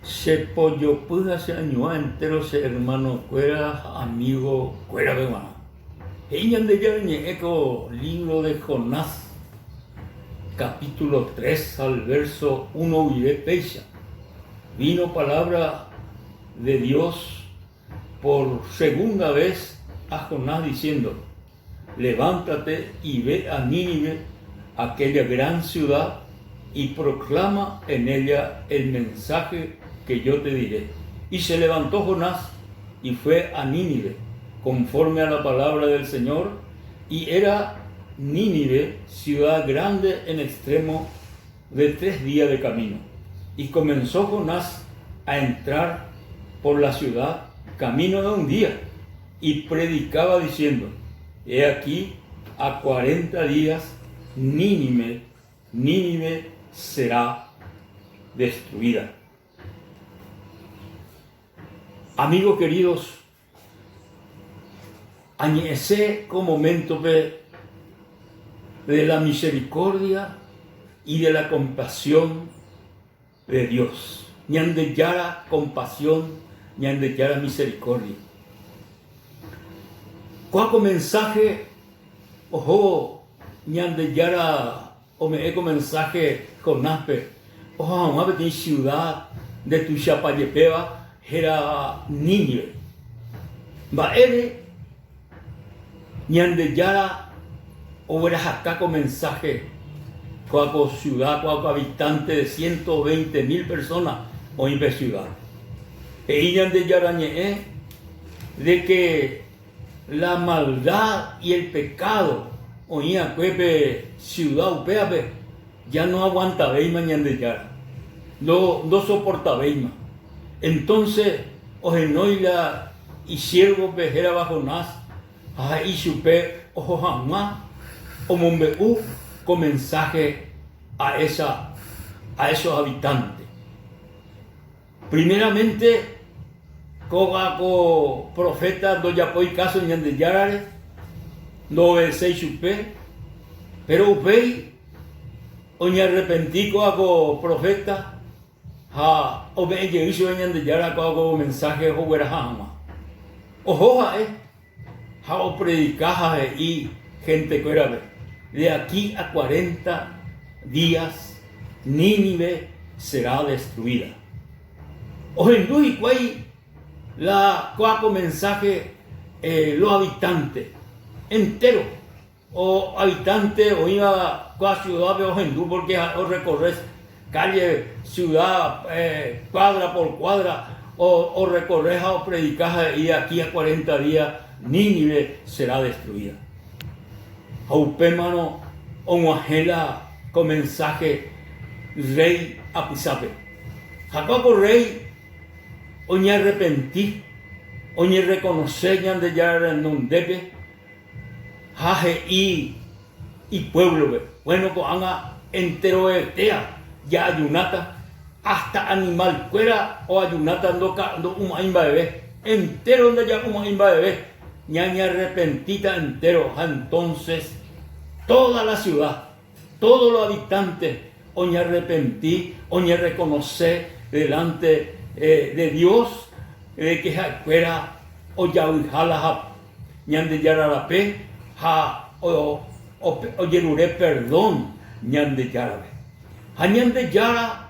Che pojopy ha che añuã entéro che ermanokuéra ha amigokuérape g̃uarã. He'i Ñandejára Ñe'ẽ ko lívro de Jonás, kapítulo tres al vérso uno guive péicha, Vino palabra de Dios por segunda vez a Jonás diciendo, Levántate y ve a Nínive, aquella gran ciudad, y proclama en ella el mensaje que yo te diré. Y se levantó Jonás y fue a Nínive, conforme a la palabra del Señor, y era Nínive ciudad grande en extremo de tres días de camino. Y comenzó Jonás a entrar por la ciudad camino de un día, y predicaba diciendo, He aquí, a cuarenta días Nínive, Nínive será destruida. Amigos queridos, añe'ẽse ko momento-pe de la misericordia y de la compasión de Dios. Ñandejára compasión, Ñandejára misericordia. Kóa ko mensaje ohóvo Ñandejára ome'ẽ ko mensaje Jonáspe oho hag̃ua peteĩ ciudad ndetuichapa jepéva hérava Nínive. Mba'ére Ñandejára oguerahaka ko mensáhe kóva ko siuda, kóva ko havitánte de 120 mil persóna oĩ pe siudápe. He'i Ñandejára Ñe'ẽ de ke la maldad y el pekádo oĩ va'ekue pe siuda upévape ja noaguantavéima Ñandejára, ndosoportavéima. Entónse ohenói la isiérvope hérava Jonás ha he'i chupe oho hag̃ua omombe'u ko mensáhe a esa a esos habitantes. Primeramente, kóva ko proféta ndojapói káso Ñandejárare, ndoobedecéi chupe, péro upéi oñearrepenti kóva ko proféta ha ome'ẽ jey chupe Ñandejára kóva ko mensáhe ogueraha hag̃ua. Oho ha'e ha opredika ha he'i hentekuérape, De aquí a cuarenta días Nínive será destruida. Ohendu hikuái la kóva ko mensáhe los habitantes entéro O habitante oĩva kua ciudad-pe ohendu porque ha'e orrecorre calle, ciudad, cuadra por cuadra orrecorre ha opredika ha he'i aquí a cuarenta día Nínive será destruida. Ha upémarõ og̃uahẽ la ko mensaje rréi apysápe. Ha kua ko rréi oñearrepenti, oñerreconoce Ñandejára renondépe Ha he'i ipuévlope, Buéno, ko'ág̃a enterovetéa ja'ajunáta, hasta animalkuéra oajunáta ndo'umo'ãi mba'eve, entéro ndaja'umo'ãi mba'eve, ñañearrepentíta entéro, ha entónses tóda la siuda, tódo lo avitánte oñearrepenti, oñerrekonose delánte de Dios de ke ha'ekuéra ojavyha la Ñandejára rape ha ojerure perdón Ñandejárape. Ha Ñandejára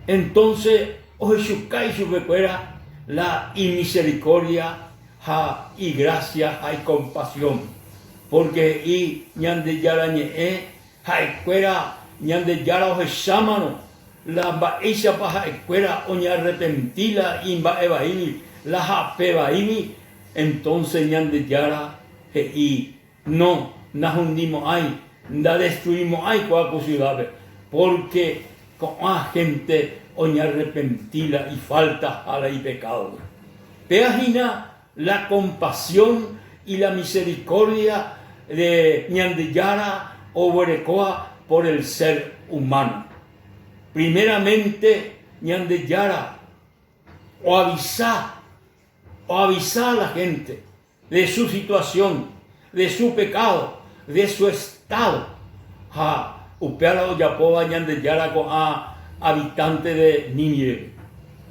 entonce ohechuka ichupekuéra la imisericordia ha igracia ha icompasión, porque he'i Ñandejára ñe'ẽ ha'ekuéra Ñandejára ohechámarõ la mba'éichapa ha'ekuéra oñearrepenti la imba'e vaígui, la hape vaígui, entónse Ñandejára he'i, No, nahundimo'ãi, ndadestruimo'ãi ko'ã ko siudápe, pórke ko'ã hénte oñearrepenti la ifálta ha la ipekádogui. Péva hína la kompasión y la misericordia de Ñandejára oguerekóva por el ser humano. Primeramente Ñandejára oavisa, oavisa a la gente de su situación, de su pecado, de su estado. Ha upéva la ojapóva Ñandejára ko'ã habitante de Nínive.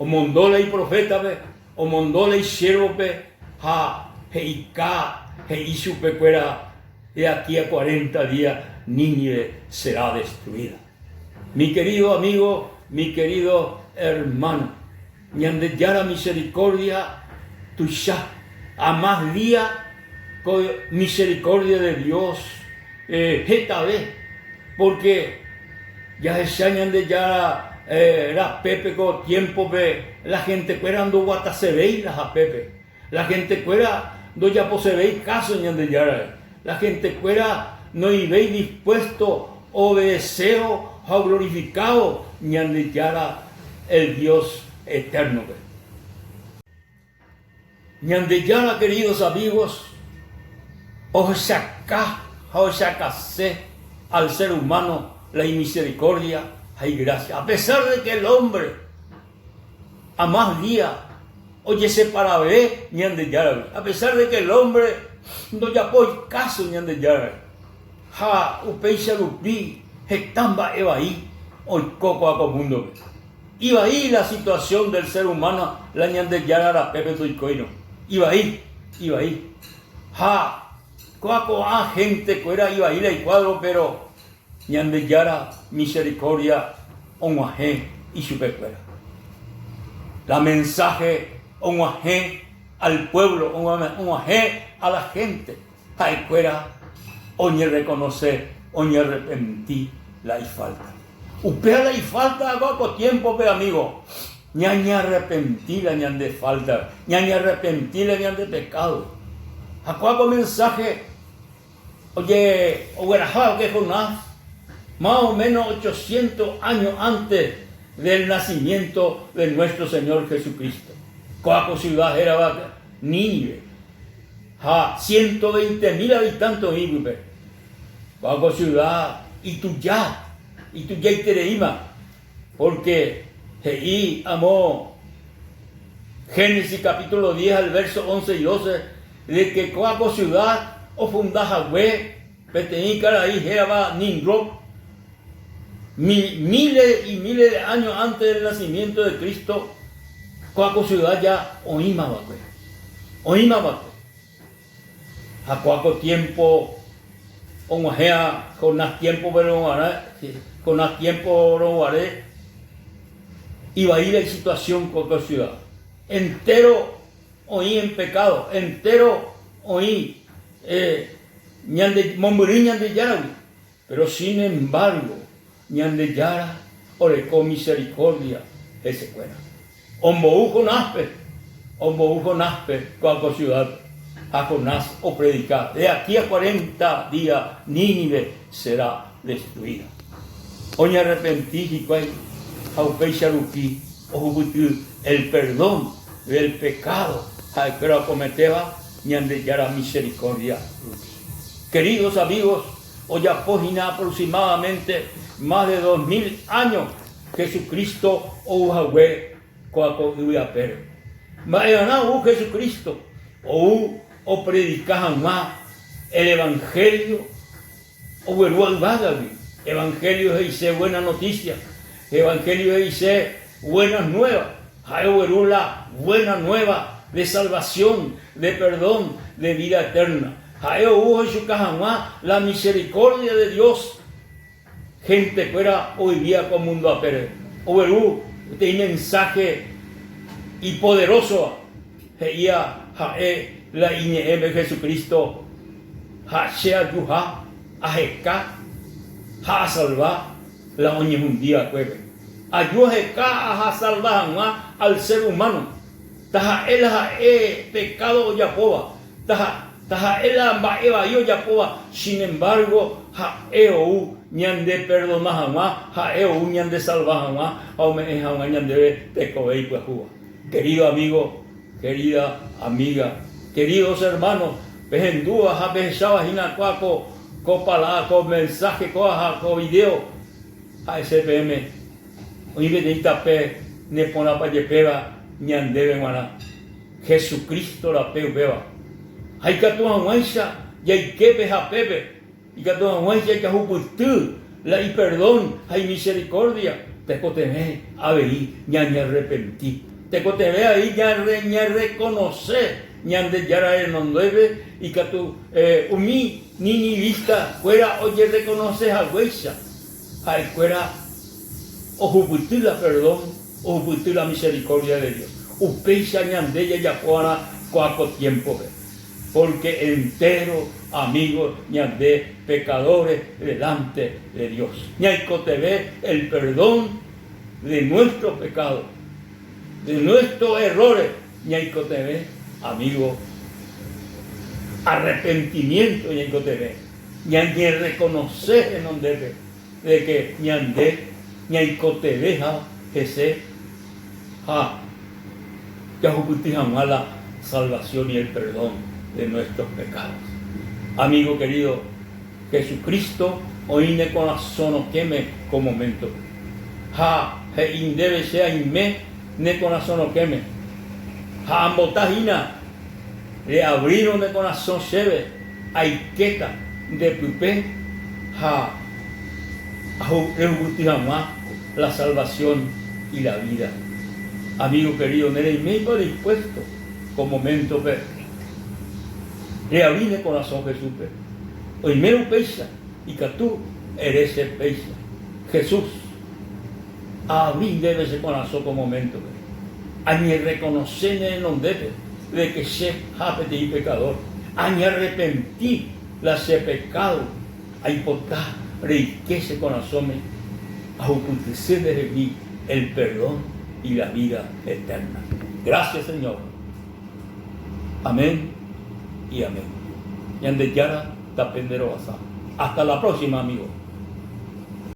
Omondo la iprofétape, omondo la isiérvope ha he'ika he'i chupekuéra de aquí a cuarenta día Nínive será destruida. Mi querido amigo, mi querido hermano, Ñandejára misericordia tuicha, a más día ko misericordia de Dios hetave, porque jahecha Ñandejára rapépe ko tiémpope la hentekuéra ndoguatasevéi la hapépe, la hentekuéra ndojaposevéi káso Ñandejárare, la hentekuéra noĩvéi dispuésto oobedecévo ha oglorifikávo Ñandejára el Dios eterno-pe. Ñandejára queridos amigos ohechaka ha ohechakase al ser humano la imisericordia ha igracia. A pesar de que el hombre a más día ojeseparave Ñandejáragui, a pesar de que el hombre ndojapói caso Ñandejárare, ha upéicha rupi heta mba'e vai oiko kóva ko mundo-pe. Ivai la situación del ser humano la Ñandejára rapépe ndoikóirõ. Ivai, ivai. Ha kóva ko'ã gente kuéra ivai la ikuádro pero Ñandejára misericordia og̃uahẽ ichupekuéra. La mensaje og̃uahẽ al pueblo, og̃uahẽ a la gente, ha'ekuéra oñerrekonose, oñearrepenti la ifalta. Upéva la ifalta agua ko tiémpope amigo, ñañearrepenti la ñande falta, ñañearrepenti la ñande pekádo. Ha kóa ko mensaje oje ogueraha va'ekue Jonás más o menos ochocientos años antes del nacimiento de nuestro Señor Jesucristo. Kóa ko ciudad hérava Nínive ha ciento veinte mil habitantes oĩ pype. Kóa ko ciudad ituja, itujaitereíma, pórke he'i amo Génesis capítulo diez al verso once y doce de ke kóa ko ciudad ofunda hague peteĩ karai hérava Nimrod, miles y miles de años antes del nacimiento de Cristo, kóa ko ciudad ja oĩma va'ekue, oĩma va'ekue. Ha kóa ko tiémpo og̃uahẽva Jonás tiémpope g̃uarã, Jonás tiémporõ guare ivai la isituasión ko siuda. Entéro oĩ en pekádo, entéro oĩ ñande mombyry Ñandejáragui. Péro sin embárgo, Ñandejára oreko miserikórdia hesekuéra. Ombou Jonáspe, ombou Jonáspe kóa ko siudápe, ha Jonás opredika, De aquí a cuarenta día Nínive será destruida. Oñarrepenti hikuái ha upéicha rupi ohupyty el perdón del pecado ha'ekuéra okometéva Ñandejára miserikórdia rupi. Queridos amigos, Ojapo hína aproximadamente más de 2000 áño Jesucristo ou hague kóa ko yvy apére. Mba'evarã ou Jesucristo? Ou opredika hag̃ua el evangelio oguerúva yvágagui. Evangelio he'ise buena noticia, evangelio he'ise buenas nuevas. Ha'e ogueru la buena nueva de salvación, de perdón, de vida eterna. Ha'e ou ohechuka hag̃ua la misericordia de Dios hentekuéra ovivía ko mundo apére. Ogueru peteĩ mensaje ipoderósova he'íva ha'e la iñe'ẽme Jesucristo ha che ajuha, aheka ha asalva la oñehundi va'ekuépe. Aju aheka ahasalva hag̃ua al ser humano, taha'e la ha'e pecado ojapóva, Taha'e la mba'e vai ojapóva, sin embargo, ha'e ou ñandeperdona hag̃ua, ha'e ou ñandesalva hag̃ua ha ome'ẽ hag̃ua ñandéve tekove ipyahúva. Querido amigo, querida amiga, queridos hermanos, pehendúva ha pehecháva hína kóa ko ko palabra, ko mensaje kóa ha ko video, ha'ese peẽme oĩ peteĩ tape neporãpa jepéva ñandéve g̃uarã. Jesucristo rape upéva. Ha ikatu hag̃uáicha jaike pe hapépe, ikatu hag̃uáicha jahupyty la iperdón ha imisericordia, tekotevẽ avei ñañearrepenti. Tekotevẽ avei ñarrekonose Ñandejára renondépe ikatu umi ninivista kuéra ojerrekonose haguéicha, ha'ekuéra ohupyty la perdón, ohupyty la misericordia de Dios. Upéicha ñande jajapo va'erã ko'ã ko tiémpope, pórke entéro amígo ñande pekadóres delánte de Dios. Ñaikotevẽ el perdón de nuestro pecado, de nuestros errores, ñaikotevẽ amigo arrepentimiento ñaikotevẽ, ñañerreconoce henondépe de que ñande ñaikotevẽha hese ha jahupyty hag̃ua la salvación y el perdón de nuestros pecados. Amigo querido, Jesucristo oĩ ne korasõ rokẽme ko moméntope. Ha he'i ndéve che aime ne korasõ rokẽme. Ha ambota hína reavrírõ ne korasõ chéve aikéta nde pype ha rehupyty hag̃ua la salvación y la vida. Amigo querido, nereiméipa dispuesto ko moméntope reavri ne korasõ Jesúspe? Oimérõ upéicha, ikatu ere che péicha, Jesús, aavri ndéve che korasõ ko moméntope. Añerrekonose ne renondépe de ke che ha peteĩ pekadór. Añarrepenti la che pekádo, aipota reike che korasõme ahupytyse ndehegui el perdón y la vida eterna. Gracias, Señor. Amén y amén. Ñandejára tape nde rovasa. Hasta la próxima, amigo.